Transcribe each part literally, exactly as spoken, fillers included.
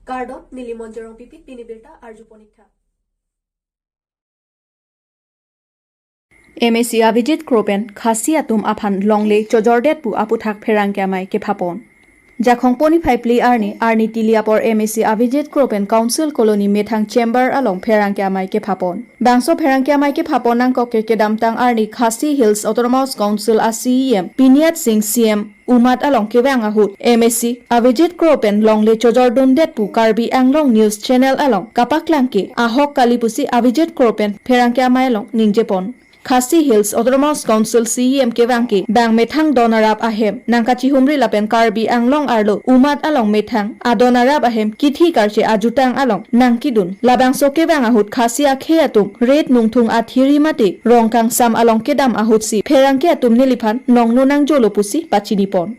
Kardom, neli Monjorong Pipit, pini birta arjuponik tha. M A C Avijit Kro pen Khasi atum aphan longle chojordet pu aputhak pherangke amei kephapon. Jakhong poni phai phli arni, arni tili apor M A C Avijit Kro pen Council Colony methang chamber along pherangke amei kephapon. Bangso pherangke amei kephapon nangkok ke kedamtang arni Khasi Hills Autonomous Council a C E M Piniat Singh C M umat along kevang ahut M A C Avijit Kro pen longle chojordundet pu Karbi Anglong News Channel along kapaklang ke ahok kali pusi Avijit Kro pen pherangke amei along ningjepon. Khasi Hills Autonomous Council C E M kevang ke bang methang don arap ahem nangkachihumri lapen Karbi Anglong arlo umat along methang adon arap ahem kithi karche ajutang along nangkidun. Labangso kevang ahut Khasi akhei atum ret nungthung athiri mate rong kangsam along kedam ahutsi pherangke atum neliphan nongno nangjolo pusi pachinipon.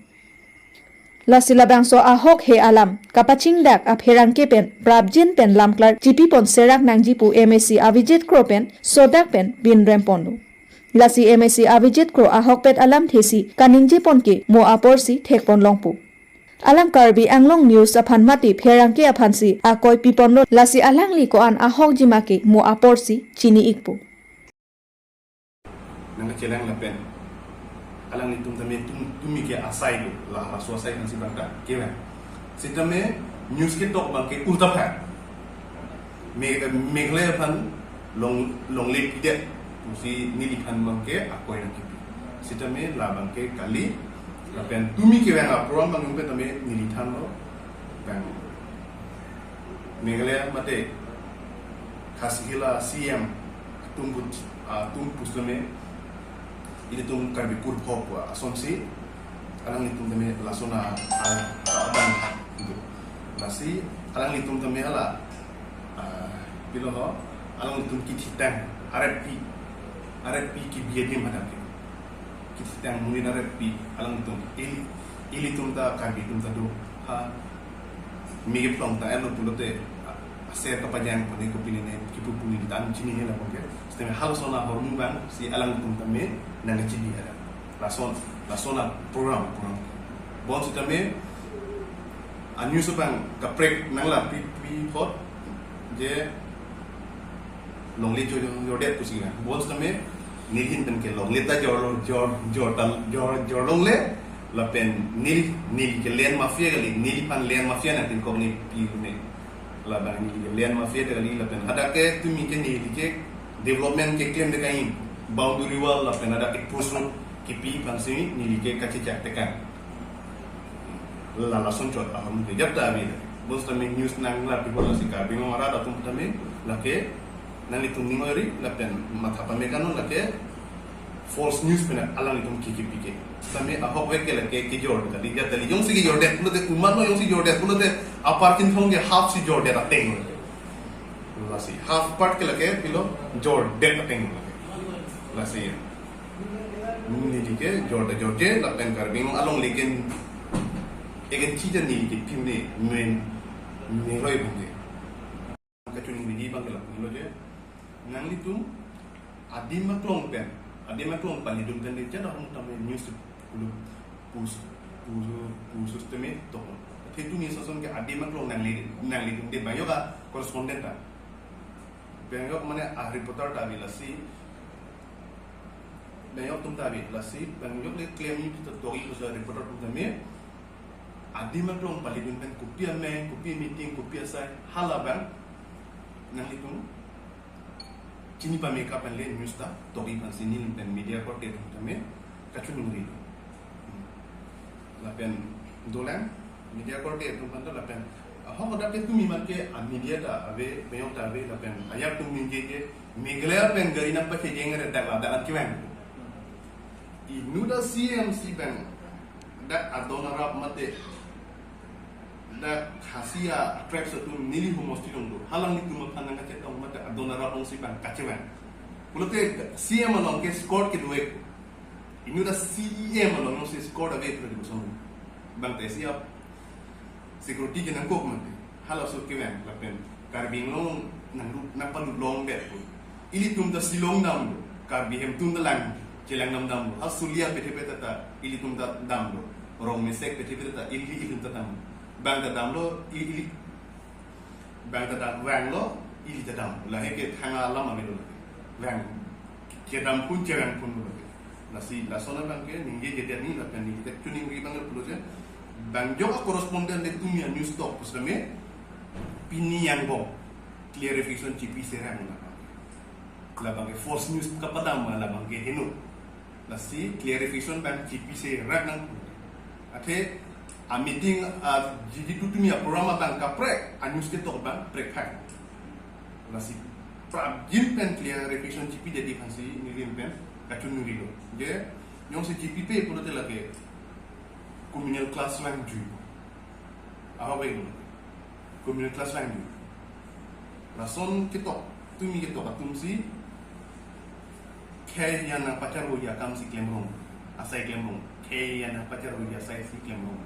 Lasi labangso ahok he alam kapachingdak apherangke pen prapjin pen lamklar chipipon serak nangji pu M A C Avijit Kro pen sodak pen binremponlo. Lasi M A C Avijit Kro ahokpet alamthe si kaningjepon ke mo aporsi thekponlong pu. Alang Karbi Anglong News aphan mate pherangke aphansi akoi piponlo, lasi alangli ko-an ahokji ma ke mo aporsi chini-ik pu. Nangkachelang lapen alanglitum tame tum, tumi ke asai do, la halaso asai aphansi bangta kevang. Sitame news ketok abang ke ulta phai. Me, Meghalaya aphan long, longle pidet pusi neliphan abang ke akoi nangkipi. Sitame labang ke kali lapen tumi kevang a-program abang pen tame nelithanlo. Bang Meghalaya mate Khasi Hills a C E M atum put, atum pusitame ilitum Karbi kurphop asonsi alanglitum tame lason a, a, abang do. Lasi alanglitum tame hala, ah, pilo ho, alanglitum kithitang R F P, R F P kibi adim hadak ke. Kithitang monit R F P alanglitum, ili, ilitum ta Karbi atum ta do. Ha, mege plong ta elo pulote, a, aser kapajang pone kopine ne kipu puni ta an chinine labang ke. Sitame halason ahormu abangsi alanglitum tame nangchini ada. Lason, lason a-program, program. Bonsitame a-news abang kaprek nangla pi, pi thot je longle jo, jo, jordet pusi na. Bonsitame nelihin pen ke longle ta jor, jor, jor ta, jor, jor longle lapen neli, neli ke land mafia kali, neliphan land mafia nangpinkok ne pi ne. Labang neli ke land mafia ta kali lapen hadak ke tumi ke neli ke development keklem tekang, boundary wall lapen hadak ke pusut kipi aphansi neli ke kachechak tekang. La lason chot ahormu ke jap ta ave. Bonsitame news nangla pipo lasi Karbi Anglong arat atum tame lake nanglitum ning oi ri lapen matha pame kanon lake false news pen alanglitum kiki pike. Sitame ahok vek ke lake kejor kali, jat kali, jongsi kejordet pulote uman lo, jongsi jordet pulote apar Chinthong ke half si jordet ateng lo. Lasi half part ke lake pilo jordet ateng lo. Lasi ya. Neli ke jorda jorje lapen Karbi Anglong alongle ke eken chija neli ke pimne men meroi bangke. Kachuningri abang ke lapu lo je. Nanglitum adim aklong pen, adim aklong palidun pen de jada hum tame news kulu pus, pus, pus tame tok. Athe tumi ason ke adim aklong nangli, nanglidunde bang yok a-correspondent ta. Bang yok mane a-reporter ta ave lasi. Bang yok atum ta ave lasi. Bang yok le claim ni ta tok-ik pusi reporter atum tame adim aklong palidun pen kopi ameng, kopi meeting, kopi asai, hala abang nanglitum chini pame kapen le news ta tok-ik aphansi neli pen media korte atum tame kachiningri. Hmm. Lapen dolang media korte atum aphan ta lapen ahok hadak ke tumi man ke a-media ta ave, bang yok ta ave lapen ajak atum ningje ke Meghalaya pen gari nangpachejeng re dak ladak an kevang. Inut a-C E M si bang dak adon arap mate dak Khasi a-tribes atum neli homosti along do. Halanglitum aphan nangkachetong mate adon arap alongsi bang kachevang. Pulote C M along ke escort kedo-ik. Inut a-C E M along si escort ave pulote kosonlo. Bang te si a-security ke nangkok mate. Halaso kevang lapen Karbi Anglong nanglut nangpalut longdet pu. Ilitum ta Shillong damlo, Karbi hem atum ta lang chelang dam damlo. Ha Sulia pethe pethe ta ilitum ta damlo. Rongmesek pethe pethe ta ili ilitum ta damlo. Bang ta damlo ili ili Bang ta dam vanglo, ili ta dam. Lahei ke thang alam amelo. Vang. Kedam pun cherang pun lo. Lasi lason abang ke ningje jedet ni lapen ningje tuning ri bang pulo je. Bang jok correspondent de tumia news talk pusame pini angbong clarification chipise rang na. Labang ke false news kapadam, labang ke heno. Lasi clarification bang chipise rang nang. Athe a meeting a jiji tu tumia program abang kaprek a news ketok bang prekphai. Lasi prapjin pen clarification chipi jadi aphansi nelitum pen kachiningri lo. Je, jongsi chipipe pulote lake communal class vangjuipo. Ahok ave lo. Communal class vangjuipo. Lason ketok, tumi ketok atumsi khei hian nangpacharvo akamsi klemrong, asai klemrong. Khei hian nangpacharvo asaisi klemrong.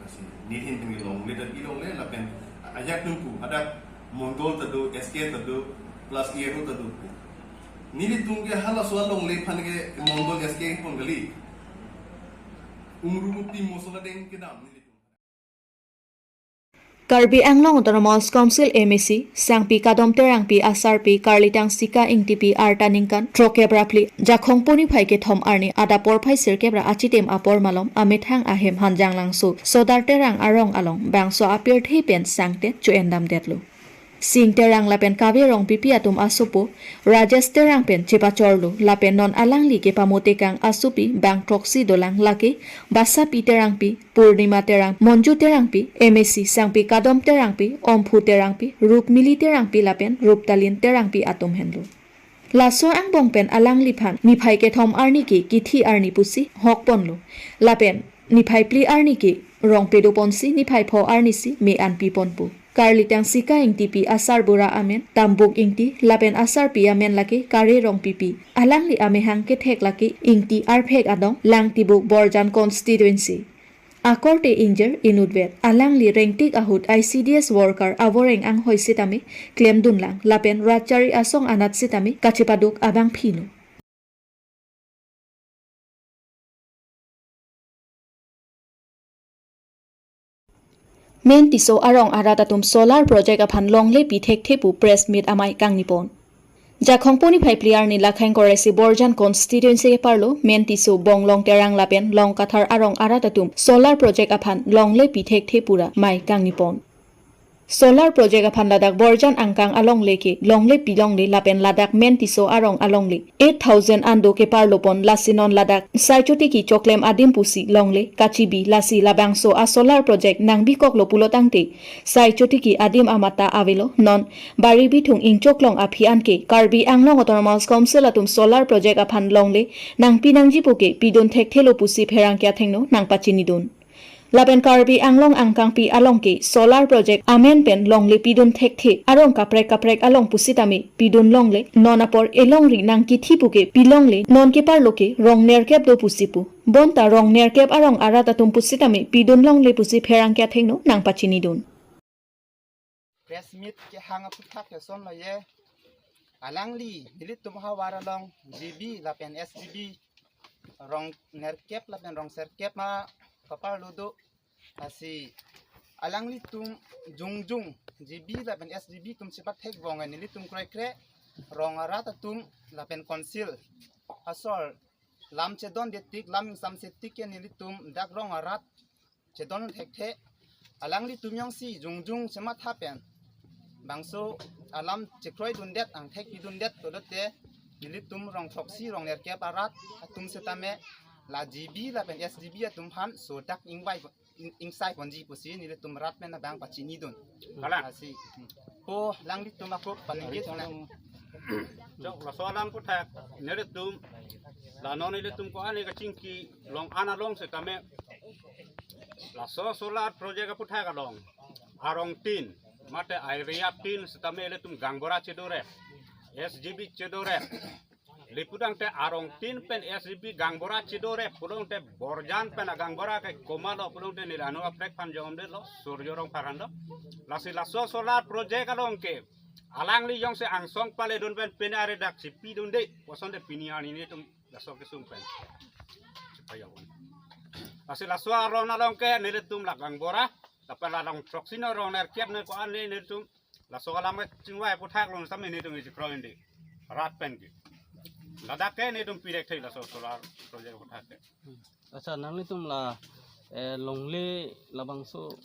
Lasi nelitum pen longle, dak longle lapen ajak tumpu, adak mondol ta do, S K ta do, plus A R O ta do. Nelitum ke halaso alongle aphan ke mondol S K pon kali. Umru muti mosola deng kedam nelitum. Karbi Anglong Autonomous Council M A C, Sangpi Kadom Terangpi asarpi, Karlitang Sika Ingtipi arta ningkan throkkep ra phli, Jakhong poni phai kethom arni adap porphai sirkep ra achitim apor malom, amethang ahem Hanjanglangso Sodar Terang arong along bangso apirthe pen sangtet cho-endamdetlo. Sing Terang lapen Kave Rongpipi atum asopo Rajesh Terang pen chepachorlo, lapen non alangli kepamotekang asopi bang throksi dolang, lake Basapi Terangpi, Purnima Terang, Monju Terangpi, M A C Sangpi Kadom Terangpi, Omphu Terangpi, Rukmili Terangpi lapen Ruptalin Terangpi atum henlo. Laso angbong pen alangliphan niphai kethom arni ke kithi arni pusi hokponlo. Lapen niphai phli arni ke rong pedoponsi niphai pho arnisi me-an piponpo. Karlitang Sika Ingtipi asarbura amen Tambuk Ingti, lapen asarpi amen lake Kave Rongpipi. Alangli amehang kethek lake Ingti arphek adong, Langtibuk Borjan constituency. Akorte ingjir inutvet, alangli rengtik ahut I C D S worker avoreng anghoi sitame klemdunlang, lapen ratchari asong anat sitame kachepaduk abang phino. Men Tisso arong arat atum solar project aphan longle pi thekthe pu press meet amei kangnipon. Jakhong poni phai phli arni Lakhaing Koresi Borjan constituency keparlo Men Tisso, Bonglong Terang lapen Longkathar arong arat atum solar project aphan longle pi thekthe pu ra mei kangnipon. Solar project aphan ladak Borjan angkang alongle ke longle pilongle lapen ladak Men Tisso arong alongle eight thousand an do keparlopon, lasi non ladak sai chotiki choklem adim pusi longle kachibi, lasi labangso a solar project nangbikoklo pulotangte sai chotiki adim amat ta avelo. Non Bari Bithung Ingchoklong aphi an ke Karbi Anglong Autonomous Council atum solar project aphan longle nangpi nangjipo ke pidun thekthelo pusi pherangke athengno nangpachinidun. Lapen Karbi Anglong angkangpi along ke solar project amen pen longle pidun thekthe arong kaprek kaprek along pusitame pidun longle, non apor elongri nangkithi pu ke pilongle, non keparlo ke rong nerkep do pusi pu. Bonta rong nerkep arong arat atum pusitame pidun longle pusi pherangke athengno nangpachinidun. Press meet kehang aphuthak ke son lo ye. Alangli nelitum havar along G B lapen S G B rong nerkep lapen rong serkep ma kaparlo do. Lasi alanglitum jongjong G B lapen S G B atum chepathek bong nelitum kroikre rong arat atum lapen council asor lam chedonde tik, lam ingsamse tik ke nelitum dak rong arat chedon thekthe. Alanglitum jongsi jongjong chematha pen bangso alam chekroidundet, angthek pidundet pulote nelitum rong throksi rong nerkep arat atum setame la G B lapen S G B atum aphan sodak ingvai ing-, ingsai ponji pusi nelitum rat pen abang pachinidun. Kalang. Lasi, hmm. Po alanglitum ako paningit na. Chok, laso alam aphuthak nelitum, la non nelitum ko-an kachingki long an along setame laso solar project aphuthak along arong tin mate area tin setame ilitum gaonbura chedorep, S G B chedorep. Lapu tangte arong tin pen S G B gaonbura chedorep pulotangte Borjan pen agaonbura ke komatlo pulotangte neli anu kaprek aphan jongdetlo, Surjo Rongphar aphan do. Lasi laso solar project along ke alangli jongsi angsong paledun pen pine ari dak chipidunde pu asonte pini arni nelitum laso kesung pen chipajok. Lasi laso aron along ke nelitum la gaonbura, lapen la rong throksi no rong nerkep ne ko-an nelitum Laso alam ke chingvai aphuthak along sitame netum chikroide. Rat pen ke. Ladak ke netum pirek thei laso solar project aphuthak ke. Accha, nanglitum la, eh, longle labangso,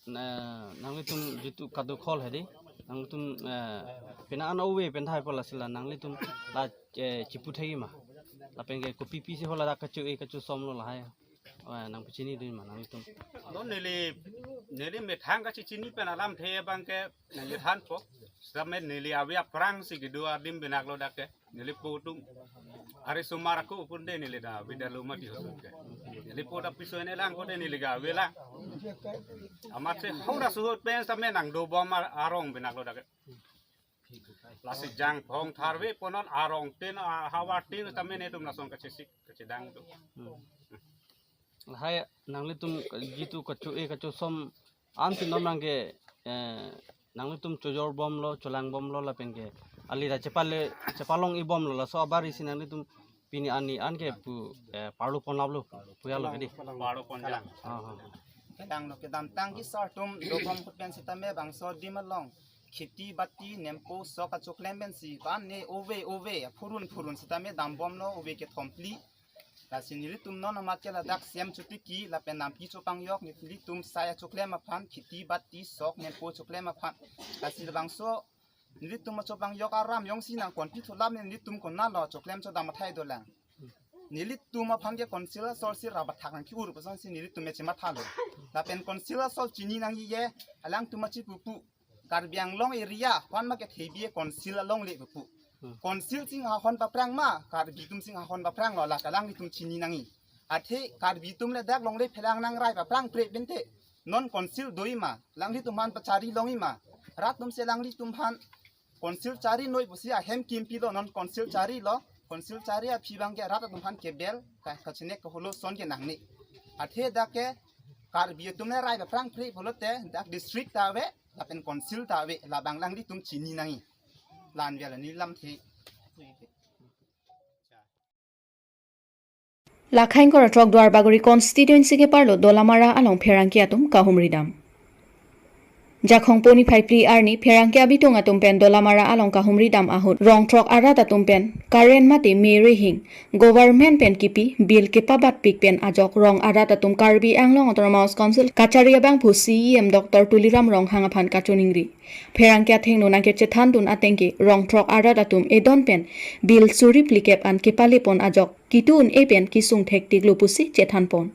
na, nanglitum jitu kadokave hedi. Nanglitum, eh, pina an ove pen thai pala sila nanglitum la, eh, chipu thai ma. Lapen ke kopi pisi ho ladak kacho-e kachosom lo lahai. Oh, nangpachini dun ma nanglitum. Non neli, neli methang kachechini pen alamthe abang ke neli thanpo. Sitame neli ave aphrangsi kedo adim binaklo dak ke. Neli po atum. Ari sumar ako punde neli ta bida luma di hotel ke. Neli po ta piso ne lang ko de neli ga ave lang. Amatsi haura suhut pen sitame nangdobom ar-, arong binaklo dak ke. Lasi jangphong tharve punon arong tin, ah, havar tin sitame netum lason kachesik kachedang do. Hmm. Lahai nanglitum jitu kacho-e kachosom ansi non nangke, eh, nanglitum chojorbomlo, cholangbomlo lapen ke alira chepale, chepalong-ibomlo laso abari si nanglitum pini ani an ke pu, eh, parlo ponlaplo, puya lo ke di. Parlo ponjang. Ah, ah. Kedang no kedamtang kesar atum dobom ahut pen sitame bangso adim along kheti bati nempo sok kachoklem pensi pan ne ove ove phurun phurun sitame dambomlo ove kethom phli. Lasi nelitum non amat ke ladak C M chotiki lapen nampi chopangjok nelitum sai achoklem aphan kheti bati sok nempo choklem aphan. Lasi labangso nelitum achopangjok aram jongsi nangkonpi thulam nelitum konatlo choklem chodam athai dolang. Nelitum aphan ke council asor si rabathak nangki-ur kosonsi nelitum me chemathalo. Lapen council asor chini nangji je alangtum achipupu. Karbi Anglong area aphan ma kethebi council alongle pupu. Hmm. Council ching ahon paphrang ma, Karbi atum ching ahon paphranglo la kalang nelitum chini nangji. Athe Karbi atum ladak longle phelang nangrai paphrang pre bente. Non council do-i ma, alanglitum aphan pachari long-i ma. Rat atum si alanglitum aphan council chari noi pusi ahem kimpilo, non council charilo, council chari aphi abang ke rat atum aphan kebel, ka, kachinek kaholo ason ke nangne. Athe dak ke Karbi atum le rai paphrang pre pulote dak district ta ave, lapen council ta ave, labang alanglitum chini nangji. La-an ave la neli lamthe. Lakhain kora throk Duarbagori constituency keparlo Dolamara along pherangke atum kahumri dam. Jakhong poni phai phli arni pherangke abitung atum pen Dolamara along kahumri dam ahut rong throk arat atum pen current mate me rihing government pen kipi bill kepabatpik pen ajok rong arat atum Karbi Anglong Autonomous Council kachari abangphu C E M Doctor Tuliram Ronghang aphan kachoningri. Pherangke athengno nangkechethandun ateng ke rong throk arat atum edon pen bill suri phlikep an kepalepon ajok kitu un-e pen kesung thektiklo pusi chethanpon.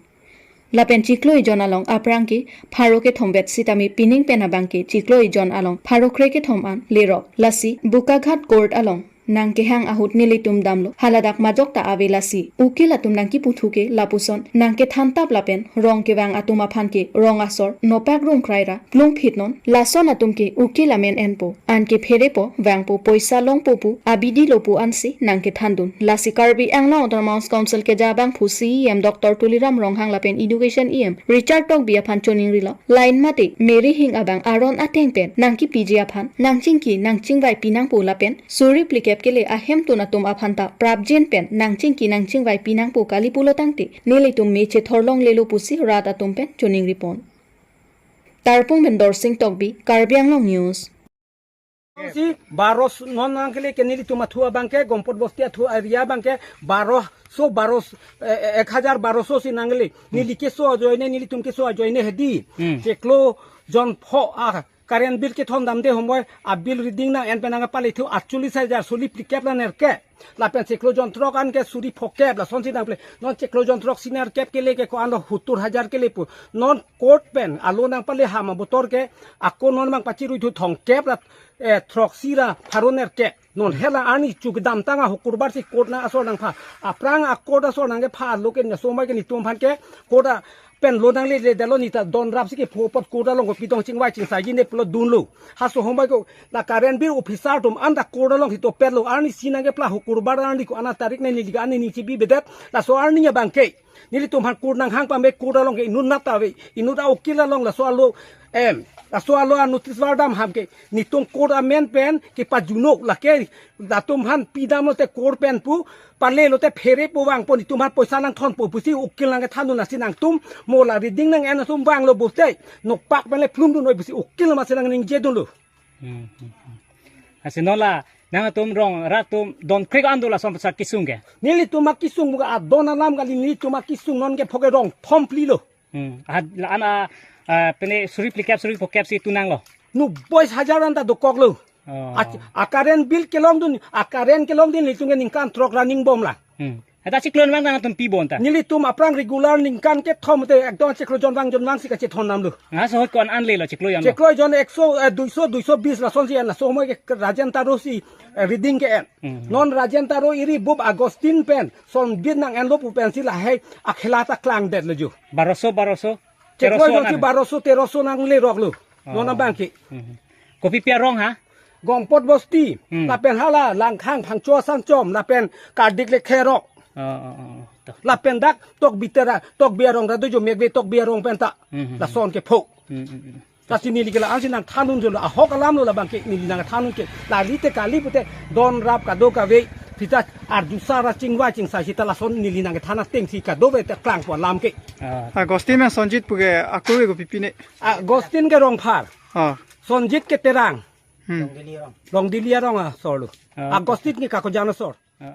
Lapen chiklo ejon along aphrang ke pharo kethom vet sitame pining pen abang ke chiklo ejon along pharo krekethom an lerok. Lasi Bokaghat court along nangkehang ahut nelitum damlo, haladak majok ta ave lasi ukil atum nangkipu thu ke lapuson nangkethantap lapen rong kevang atum aphan ke rong asor nopak rung krai ra plung phit non, lason atum ke ukil amen enpo, anke pherepo vangpo, poisa longpo pu abidi lo pu ansi nangkethandun. Lasi Karbi Anglong Autonomous Council keja abangphu C E M Doctor Tuliram Ronghang lapen Education E M Richard Tokbi aphan choningrilo, line mate me rihing abang aron ateng pen nangkipiji aphan nangchingki nangchingvai pinangpo lapen suri phlikep kele ahemtun atum aphan ta prapjin pen nangchingki nangchingvai pinangpo kali pulo tangte nelitum me chethor longlelo pusi rat atum pen choningripon. Tarpung pen Dorsing Tokbi, Karbi Anglong News. Si baro s-, non nangkele ke nelitum athu abang ke, Gompot Bosti athu area abang ke, baro so baro s-, eh, eh, ek hajar baro so si nangkele. Neli keso ajoine, nelitum keso ajoine hedi. Hmm. Chiklo jon pho a current bill kethondamde homoi, a bill reading nang-en pen nangpale thu atcholish hajar suri phlikep la nerkep. Lapen chiklo jon throk an ke suri phokep lasonsi nangpale. Non chiklo jon throk si nerkep kele ke ko-an lo sottur hajar kele pu. Non court pen alo nangpale ham abotor ke ako non mang pachirui thu thomkep la, eh, throksi ra pharo nerkep. Non hela arni chu kedamtang a hukurbar si court nang asor nangpha. Aphrang a court asor nangkepha alo ke neso mai ke nelitum aphan ke court a pen lo nangleledetlo, neta don rapsi kepho apot court along kopi tong chingvai chingsai ji ne pulo dunlo. Haso homai ko la current bill officer atum anta court along hitopetlo, arnisi nangkepla hukurbar arni ko-an a tarik ne neli ke ani ning chibibedet, laso arni abang ke nelitum aphan court nanghang pame, court along ke inut nat ta ave, inut a ukil along laso alo, em, laso alo a notice vardam ham ke nelitum court amen pen kepajunok lake latum aphan pidamlote court pen pu palelote pherepo vangpo, nelitum aphan poisa nangthonpo pusi ukil nangkethandun, lasi nangtum mo la reading nang-en atum vanglo pulote nokpak pen le phlumdun noi pusi ukil amatsi nangningjedunlo. Hmm, hmm, hmm. Lasi non la nangtum rong rat atum don krek an do lason pasar kesung ke. Nelitum akesung buka adon alam kali, nelitum akesung non ke phoke rong thom phli lo. Hmm. Had la an a, ah, pene suri phlikep suri phokep si tunang lo. Nu boys hajar an ta dokok lo. Oh. A, a current bill kelongdun, a current kelongdun nelitum ke ningkan throk ra ningbom lang. Hmm. Heta chiklo vang nangtum pi bonta. Nelitum aphrang regular ningkan kethom te ekdom chiklo jon vang jon vang si kachethon nam lo. Nga so kon an le lo chiklo jon lo. Chiklo jon ekso, eh, duiso, duiso bis lason si en, laso moi ke Rajen Taro si, eh, reading ke en. Hmm. Non Rajen Taro iri bup Agustin pen sonbit nang en lo pu pen si lahei akhela ta klangdet lo ju. Baroso, baroso. Chiklo teroso jon si nang. Baroso, teroso nang le rok lo. Oh. Non abang ke. Hmm. Kopi pi arong ha? Gongpot Bosti, hmm, lapen hala Langkhang Phangcho Asanchom, lapen Kardik Lekherok. Oh, oh, oh, oh. To. Lapen dak Tokbi Tera, Tokbi arong ra do jo, Mekbe Tokbi arong pen ta. Hmm, hmm, hmm. Lason kepho. Hmm, hmm, hmm. Lasi neli ke la an si nangthan un jo lo, ahok alam lo labang ke neli nangthan un ke. Lali te kali pute don rap kado kave, sita arjusa ra chingvai chingsai sita lason neli nangthan ateng si kadokave ta klangpo alam ke. Ah. Agustin pen Sonjit pu ke akur ke kopi pi ne? Agustin ke Rongphar. Ah. Sonjit ke Terang. Hmm. Rongdili arong asor lo. Ah. Agustin ke Kakojan asor. Ah.